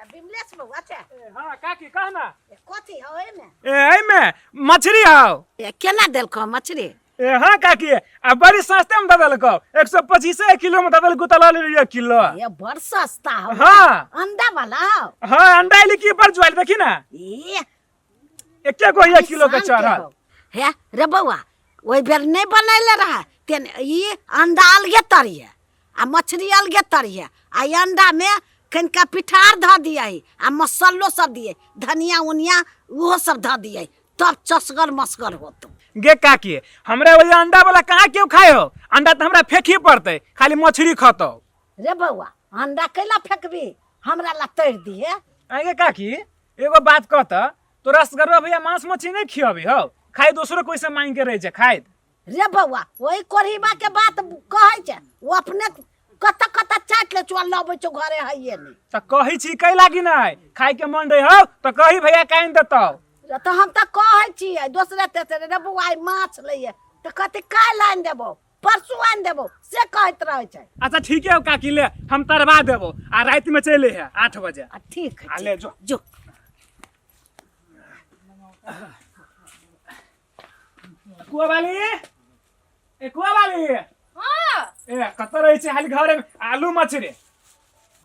विमलेश बौआ छै। हाँ काकी, कह ना। ए, कथी हौ एहिमे? ए, एहिमे मछली हौ। ए, केना देलकौ मछली? ए हाँ काकी, आ बड़ी सस्ते में दऽ देलकौ, 125 किलो में दऽ देलकौ, तऽ लऽ लेलियै 1 किलो। ए, बड़ सस्ता हौ। हाँ। अंडा वाला हौ? हाँ, अंडा एली की बड़ जुआइल, देखी ना। ए। एके गो 1 किलो के शान के चढ़ल। हौ। हे रे बौआ, ओहि बेर नहि बनैले रहे तेन ई अंडा अलगे तरिहे आ मछली अलगे तरिहे, आ ई अंडामे कनिका पिठार धऽ दियही आ मसल्लो सब दियै, धनिया उनिया ओहो सब धऽ दियै, तब चसगर मसगर होतो। गे काकी, हमरा वही अंडा वाला कहाँ क्यों खाए हो? अंडा तऽ हमरा फेंक ही पड़तै, खाली मछली खतौ। रे बौआ, अंडा कैला फेंकबी? हमरा ला तरि दिहे। आँय गे काकी, एगो बात कह तऽ, तोरा असगरवा भैया मांस मछली नहीं खियाबी हो? खाई दोसरो कोई से मांग के रहे छै खाइत। रे बौआ, ओही कोढ़ीबा के बात कहै छै, ओ अपने कतऽ कतऽ चाटि लै छौ आ लबै छौ, घरे हइए नहि। तऽ कहै छी कै लागी नहि खाय के मन रहे हो तऽ कही, भैया काइन देतौ। रे तऽ हम तऽ कहै छियै दोसरे तेसरे, रे बौआ आइ माछ लैये, तऽ कहतै काल्हि आनि देबौ, परसू आनि देबौ, से कहैत रहै छै। अच्छा ठीक है काकी, ले हम तरवा देबो आ राति में चलि है 8 बजे। आ ठीक है। आ ले जो। जो। कुआ वाली, ए कुआ वाली। हाँ। ए, कतऽ रहै छै हाली घरे में? आलू मछली।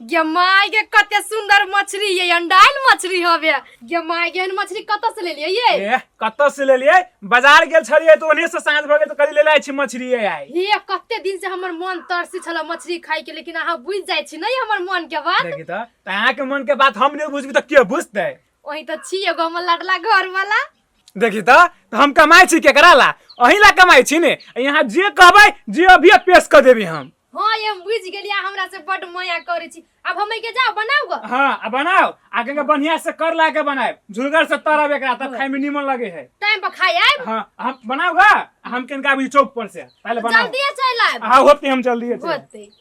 गे माय गे, कते सुंदर मछली ये, अंडाइल मछली हवे। गे माय गे, एहन मछली कतऽ से लेलियै ये? ए, कतऽ से लेलियै? बाजार गेल छलियै तऽ ओन्हे से साँझ भऽ गेल तऽ कहली ले छी मछली आइ। हे, कते दिन से हमर मन तरसी छल मछली खाय के, लेकिन अहाँ बुझि जाइ छी नहीं हमर मन के बात। देखी तऽ, अहाँके मन के बात हम नहि बुझबी तऽ के बुझतै? वही तऽ छी एगो हमर लाडला घर वाला। देखी तऽ, हम कमाइ छी केकरा ला? अहीं ला कमाइ छी ने। यहाँ जे कहबै जे अभी पेश कऽ देबी हम। हाँ, ये हम बुझि गेलियै, अहाँ हमरा से बड माया करै छी। आब हम के जाओ बनाउ ग। हाँ, आ बनाओ, आ के बढ़िया से कर ला के बनाए, झुलगर से तरब एकरा, तब खाय में नीमन लगे है। टाइम पर खाय आयब। हाँ, हम बनाओ गा, हम केनका अभी चौक पर से पहले बनाओ। जल्दी चलि आयब। हाँ, होते हम जल्दी चलि आयब। होते।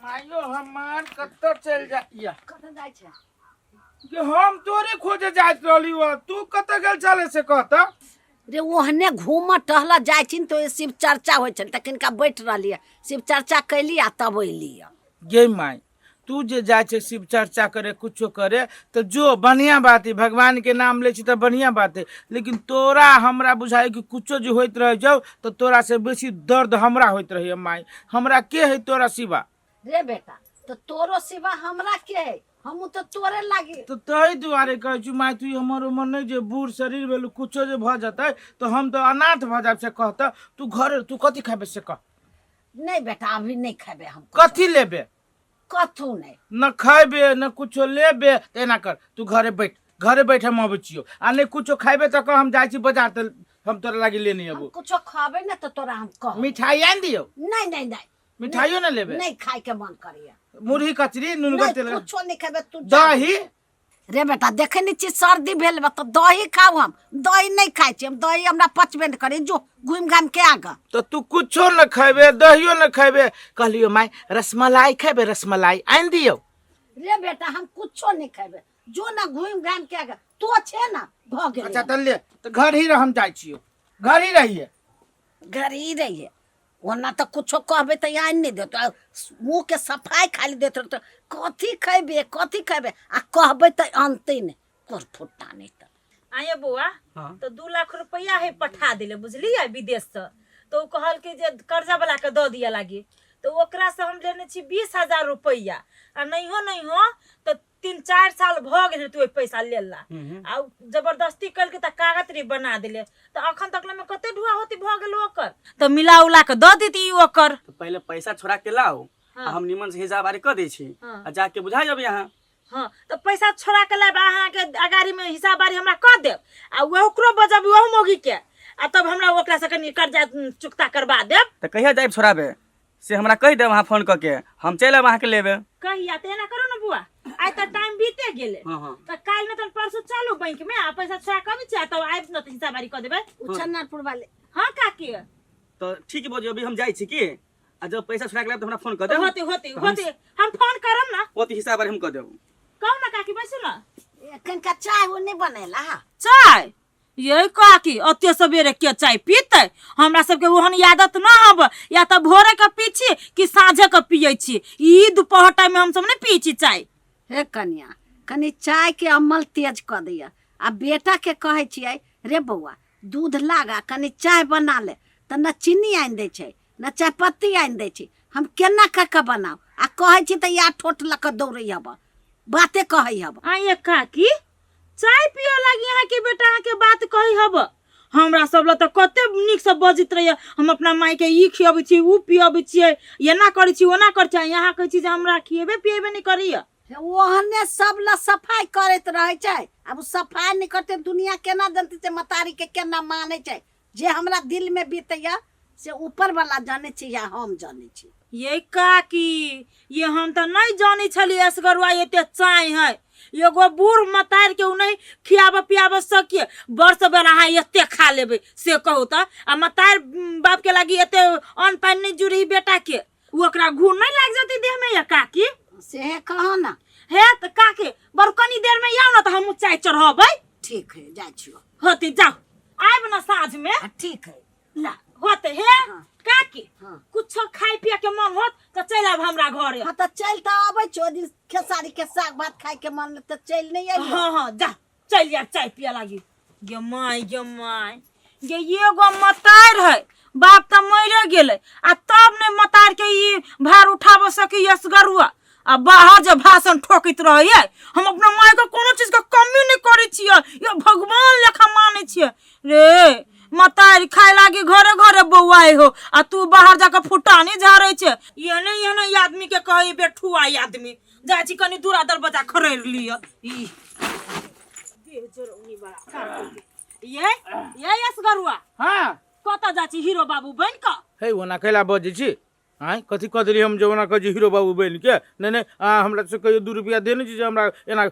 मायो हमार, कतऽ चलि जाइया? कतऽ जाइ छै? कि हम तोरे खोजे जाइत रहली हो, तू कतऽ गेल छले से कह तऽ। रे, ओहने घूमऽ टहलऽ जाइ छी ने तऽ शिव चर्चा होइ छलै, तऽ किनका बैठ रहलियै, शिव चर्चा कैली आ तब अयली। गे माय, तू जे जाइ छै शिव चर्चा करे, कुछो करे तऽ जो, बढ़िया बात है, भगवान के नाम लै छी तऽ बढ़िया बात है, लेकिन तोरा हमरा बुझाइ कि कुछो जे होइत रहै छौ तऽ तोरा से बेसी दर्द हमरा होइत रहैए माय। हमरा के है तोरा सिवा? रे बेटा, तऽ तोरो सिवा हमरा के है? हमहूँ तऽ तोरे लागी। तऽ ताहि दुआरे कहै छी माय, तू हमर उमर नहि जे बूढ़ शरीर भेल, कुछो जे भऽ जेतै तऽ हम तऽ अनाथ भऽ जायब, से कह तऽ। तू घर तू कथी खेबै से कह। नहीं बेटा, अभी नहीं खेबे हम। कथी लेबे? कथू नहीं। न खेबे न कुछो लेबे तऽ एना कर, तू घरे बैठ, घरे बैठ, हम अबै छियौ। आ नहि कुछो खेबे तऽ कह, हम जाइ छी बाजार तऽ हम तोरा लागी लेने हम अबो। कुछो खबे ना तऽ तोरा हम कहब। मिठाई आनि दियौ? नहीं नहीं नहीं। मिठाइयो न लेबे? नहीं, खाए के मन करैया। मुरही कचरी नुनगर नहीं, तेल? कुछो नहीं खेबे, तू जा। दही? रे बेटा, देखे नहीं छी सर्दी भेल बा तऽ दही खाउ? हम दही नहीं खाइ छी, हम दही हमरा पचबे नहीं करे। जो घुमि घामि के आगा। तऽ तू कुछो न खेबे, दहियो न खेबे? कहलियो माय, रसमलाई खेबे? रसमलाई आनि दियौ? रे बेटा, हम कुछो नहीं खेबे, जो ना घुमि घामि के आगा, तो छे ना, भऽ गेलै। अच्छा तऽ ले, तऽ घर ही रह, हम जाइ छियौ, घर ही रहिए। घर ही रहिए। ओना तऽ कुछो कहबै तऽ आनि नहि देतौ, आ मुँहके सफाइ खाली दैत रहतौ, कथी खयबे कथी खयबे, आ कहबै तऽ अनतै नहि कोर फुट्टा नहि तऽ। आये बौआ। हाँ। तऽ 2 लाख रुपया है पठा दिले बुझलियै विदेशसँ, तऽ ओ कहलकै जे कर्जा वाला के दऽ दिअ लागी, तऽ ओकरासँ हम लेने छी 20,000 रुपैआ, आ नहियो नहियो तऽ 3-4 साल भऽ गेल तू ओहि पैसा लेला। आ उ जबरदस्ती कलकै तऽ कागज रे बना देले, तऽ अखन तक मे कते ढुआ होती भऽ गेल ओकर, तऽ मिला उला के दऽ देती ओकर। तो पहले पैसा छोड़ा के लाओ। हाँ। आ हम निमन से हिसाब आरी कऽ दै छी। हाँ। आ जाके बुझा जाब यहाँ। हाँ, तऽ पैसा छोड़ा के लायब, अहाँके अगाड़ी में हिसाब बारी हमरा कऽ देब, आ वह ओकरो बजब ओहो मौगी के, आ तब हमरा ओकरा से कनि कर्जा चुकता करबा देब। तऽ कहिया जायब छोड़ाबे से हमरा कहि देब अहाँ फोन कऽ के, हम चलि आयब अहाँके लेबे। कहिया तऽ एना करू ने बुआ, आइ तऽ टाइम बीते गेलै। हाँ हाँ। तऽ काल्हि नहि तऽ परसू चलू बैंक में आ पैसा छोड़ा कऽ अबै छी, आ तब आबि ने तऽ हिसाब बारी कऽ देबै। उछन्नरपुर वाले। हाँ काकी। तऽ ठीक है भौजी, अभी हम जाइ छी की, आ जब पैसा छोड़ा के लायब तऽ हमरा फोन कऽ देब। होते होते होते, हम फोन करब ना। ओते हिसाब बारी हम कऽ देब। कहू ना काकी, बैसू ना। कनिका चाय ओ नहि बनेला? चाय ये काकी ओते सवेरे के चाय पीते? हमरा सबके ओहन आदत न हब, या तऽ भोरे के पी छी कि साँझे के पियै छी, ई दुपहर टाइम में हमसब नहीं पियै छी चाय। हे कनिया, कनि चायके अमल तेज कऽ दैया। आ बेटाके कहै छियै, रे बौआ दूध लागा कनि चाय बना ले, तऽ न चीनी आनि दै छै न चायपत्ती आनि दै छै। हम केना कऽ कऽ बनाउ? आ कहै छी तऽ या ठोठ लऽ कऽ दौड़ै हब, बाते कहै हब। आ ये काकी, चाय पिय लागी अहाँ के बेटा अहाँ के बात कहै हब? हमरा सब लग तऽ कते नीक से बजैत रहैया, हम अपना माय के ई खियबै छी ऊ पियबै छियै, एना करै छी ओना करै छी, यहाँ कहै छी जे हमरा खियेबे पियेबे नहि करैया। हे, ओहने सब लग सफाइ करैत रहै छै। आब ओ सफाइ नहि करतै दुनिया केना जनतै से मतारी के केना मानै छै? जे हमरा दिल में बीतैया से ऊपर वाला जानै छै या हम जानै छी। ये काकी, ये हम तऽ नहीं जानै छलियै असगरुआ एते चाय है। एगो बूढ़ मतार के उ नहीं खियाबऽ पियाबऽ सकिए, वर्ष बेर अहाँ एते खा लेबै से कहू तऽ? आ मतार बाप के लागी एते अन्न पानि नहीं जुड़ी बेटा के, उ ओकरा घूर नहीं लाग जतै देह में? या काकी सेहे कहो ना। हे तऽ काकी, बड़ कनी देर में आउ ना तऽ हमहूँ चाय चढ़ेबै। ठीक है, जाइ छियो। होते, जाओ, आयब ना साँझ में। हाँ, ठीक है। ला होते। हे हाँ। काकी, हाँ। कुछो खाय पिए के मन होत तऽ चलि आब हमरा घरे। हाँ तऽ चलि तऽ अबै छियो। ओहि दिन खेसारी के साग भात खाय के मन तऽ चलि नहीं अइयो। हाँ हाँ, जा चलि जा चाय पिए लागी। गे माय गे माय गे, एगो मतार है, बाप तऽ मरे गेलै आ तब ने मतार के ई भार उठाबऽ सकी असगरुआ, आ बाहर जे भाषण ठोकैत रहैए, हम अपना माय के कोनो चीज के कमी नहि करै छियै, ये भगवान लेखा मानै छियै। रे मतारी खाय लागी घरे घरे बौआइ हो आ तू बाहर जाके फुटानी झाड़ै छै। एहने एहने आदमी के कहै बेठुआ आदमी। जाइ छी कनी दूरा दरवाजा खड़ेर लिअ। ई देह जरौनी बड़ा काम करके। ये ये असगरुआ, हाँ, कतऽ जाइ छी हीरो बाबू बनि कऽ? हे, ओना कैला बजै छी? आँय, कथी कह देलियै हम जे ओना कहै छी हीरो बाबू बनि के? नहि नहि, अहाँ हमरा से कहियो 2 रुपैआ देने छी जे हमरा एना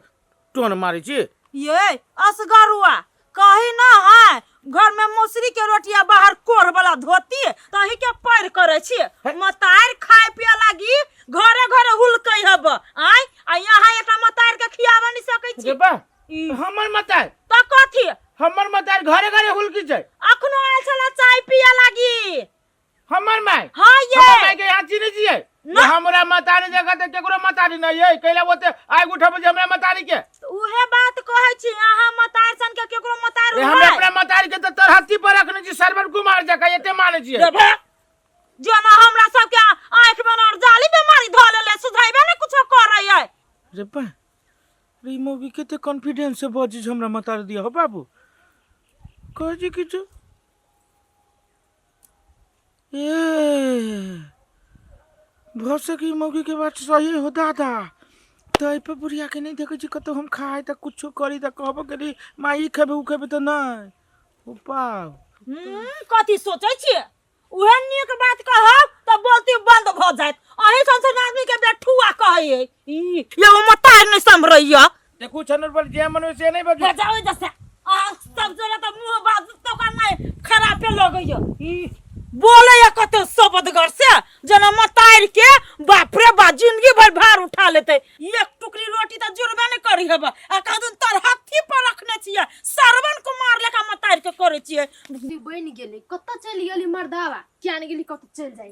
टोन मारै छी? ये असगरुआ, कही न है घर में मौसरी के रोटिया बाहर कोढ़ वाला धोती तही के पैर करे छी। मतार खाय पिए लागी घरे घरे हुलकै हब, आय आ यहाँ एकटा मतार के खियाबे नहीं सकै छी। रे बा, हमर मतार? त कथी? हमर मतार घरे घरे हुलकी छै? अखनो आयल छला चाय पिए लागी। हमर माय? हाँ ये। हमर माय के यहाँ चिन्है छियै? ना। हमरा मतारी जगह तऽ केकरो मतारी नहि यै, कैला ओते आगि उठाबै छै हमरा मतारी के? उहे बात कहै छी, अहाँ मतार सन के केकरो मतार रे, हम अपना मतारी के तऽ तरहत्ती पर रखने छी, श्रवण कुमार जकाँ एते मानै छियै। रे भे, जेना हमरा सबके आँखि में और जाली बीमारी धऽ लेले, सुझाइबे ने कुछो करैये। रे बा रे, ई मौगी कते कॉन्फिडेंस से बजै छै हमरा मतारी दिया। हो बाबू, कहै छै किछु ए भऽ सकी मौगी के बात सही हो दादा। तऽ एहि पर बुढ़िया के नहि देखै छी कतहु हम खाइ तऽ कुछो करी तऽ कहबो करी माँ ई खेबै ओ खेबै तऽ नहि ओ पाव। कथी सोचै छियै? उहे नीक बात कहब तऽ बोलती बंद भऽ जायत। अहीं सन सन आदमी के बेठुआ कहै ई ये ओ मतार नहि सम्हरैया। देखू छनर पर जे मन से नहि बजू। जाओ जैसे आ सब जोड़ा तऽ मुँह बात तो का नहीं खराबे लगैया। ई बोलैया कते सबदगर से जेना मतार के बाप रे बा जिंदगी भर भार उठा लेते। एक टुकड़ी रोटी तऽ जुड़बे नहि करी हेबा आ कहदुन तरहत्थी पर रखने छियै, श्रवण कुमार लेखा मतार के करै छियै। बनि गेलै, कतऽ चलि गेली मर्दावा? किया नहि गेली, कतऽ चलि जाइ?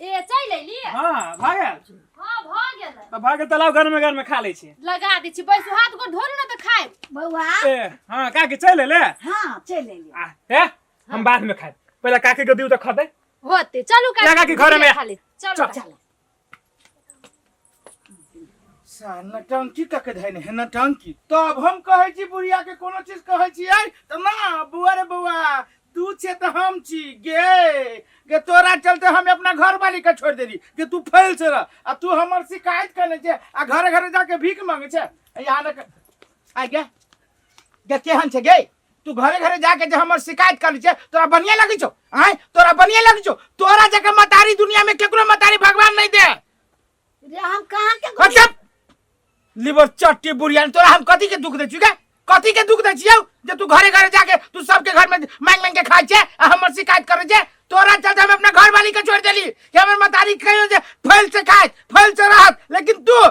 ए चलि अयली? हाँ, भऽ गेल। हाँ, भऽ गेल। तऽ भऽ गेल तऽ लाउ, गरमे गरमे खा लै छी। लगा दै छी, बैसू, हाथ गोर धोलू ने तऽ खायब। बौआ। ए हाँ काकी, चलि एलै? हाँ, चलि एलियै। आ हे, हम बाद में खायब, पहिले काकी के दियौ तऽ खतै। होते, चलू काकी, लगा के घरे में। खा ले चलू। चल। काकी। सा नटंकी कके धैने है नटंकी। तब हम कहै छी बुढ़िया के कोनो चीज कहै छियै तऽ ना। बौआ रे बौआ, तू छे तऽ हम छी। गे गे, तोरा चलते हम अपना घर वाली के छोड़ देली कि तू फैल से रह, आ तू हमर शिकायत करने छे आ घरे घरे जाके भीख मांगे छे। यहाँ न आ गे गे, केहन छे गे? तू घरे घरे जाके जे हमर शिकायत करै छे, तोरा बढ़िया लगै छौ? आँय, तोरा बढ़िया लगै छौ? तोरा जकाँ मतारी दुनिया में केकरो मतारी भगवान नहीं दे। रे, हम कहाँ के अच्छा लिवर चट्टी बुढ़िया, तोरा हम कथी के दुख दै छी गे? कथी के दुख दै छियौ जे तू घरे घरे जाके तू सबके घर में मांग मांग के खाइ छे आ हमर शिकायत करै छे? तोरा चलते हम अपना घर वाली के छोड़ देली कि हमर मतारी कहियो जे फैल से खाए फैल से रहत, लेकिन तू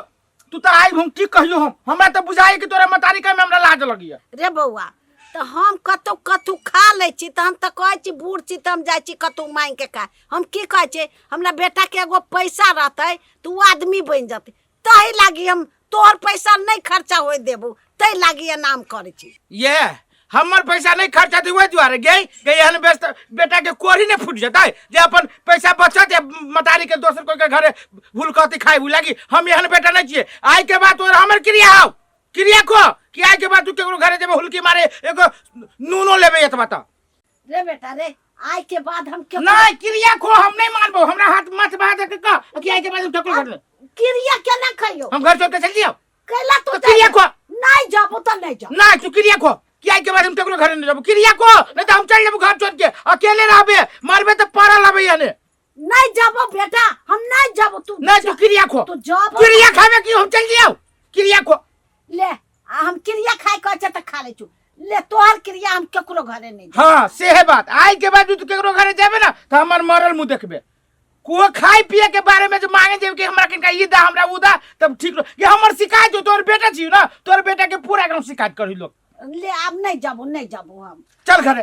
तू तऽ आइ हम की कहियो, हम हमरा तऽ बुझाइ कि तोरा मतारी के में हमरा लाज लगिया। रे बौआ, तऽ हम कतहु कतहु खा लै छी तऽ हम तऽ कहै छी बूढ़ छी तऽ हम जाइ छी कतहु माँगिके खाय। हम की कहै छियै, हमरा बेटाके एगो पैसा रहतै तऽ ओ आदमी बनि जेतै, ताहि लागी हम तोहर पैसा नहि खर्चा होय देबू, ताहि लागी एना हम करै छी। ये हमर पैसा नहीं खर्चा दी ओहि दुआरे गे गे एहन व्यस्त बेटा के कोढ़ी नहीं फूट जतै जे अपन पैसा बचत या मतारी के दोसर कोई के घरे भूल कहती खाइ उ लागी हम एहन बेटा नहीं छियै। आइ के बाद तोर हमर क्रिया हौ, क्रिया को कि आइ के बाद तू केकरो घरे जेबे हुलकी मारे एगो नूनो लेबे एतबा त। रे बेटा रे, आइ के बाद हम केकरो नहीं क्रिया खो हम नहीं मानबो, हमरा हाथ मत बहा दे के कह कि आइ के बाद हम केकरो घर क्रिया केना खइयो? हम घर छोड़ के चल जियो। कैला तू तो क्रिया खो। नहीं जाबो तो नहीं जाबो। नहीं तू क्रिया खो कि आइ के बाद हम केकरो घर नहीं जाबो, क्रिया खो नहीं तो हम चल जाबो घर छोड़ के, अकेले रहबे मरबे तो पड़ल रहबे यानी। नहीं जाबो बेटा, हम नहीं जाबो, तू नहीं तू क्रिया खो। तू जाबो। क्रिया खाबे कि हम चल जियो, क्रिया खो। ले आ हम क्रिया खाए कहै छै तऽ खा लै छु, ले तोहर क्रिया हम केकरो घरे नहीं जाबो। हाँ से है बात, आइ के बाद तू केकरो घरे जाबे ना तो हमर मरल मुंह देखबे। को खाए पिए के बारे में जो मांगे जेब कि हमरा किनका ई दा हमरा उ दा तब ठीक रह। ये हमर शिकायत हो, तोहर बेटा छी ना, तोहर बेटा के पूरा एकदम शिकायत करही लोग। ले आब नहीं जाबो, नहीं जाबो हम। चल घरे,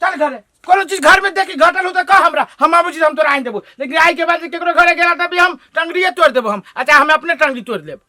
चल घरे, कोनो चीज घर में देखी घटल हो तो कह हमरा, हम आबू छी हम तोरा आनि देबो, लेकिन आइ के बाद केकरो घरे गेला तभी हम टंगड़िए तोड़ देबो हम। अच्छा हम अपने टंगड़ी तोड़ लेब।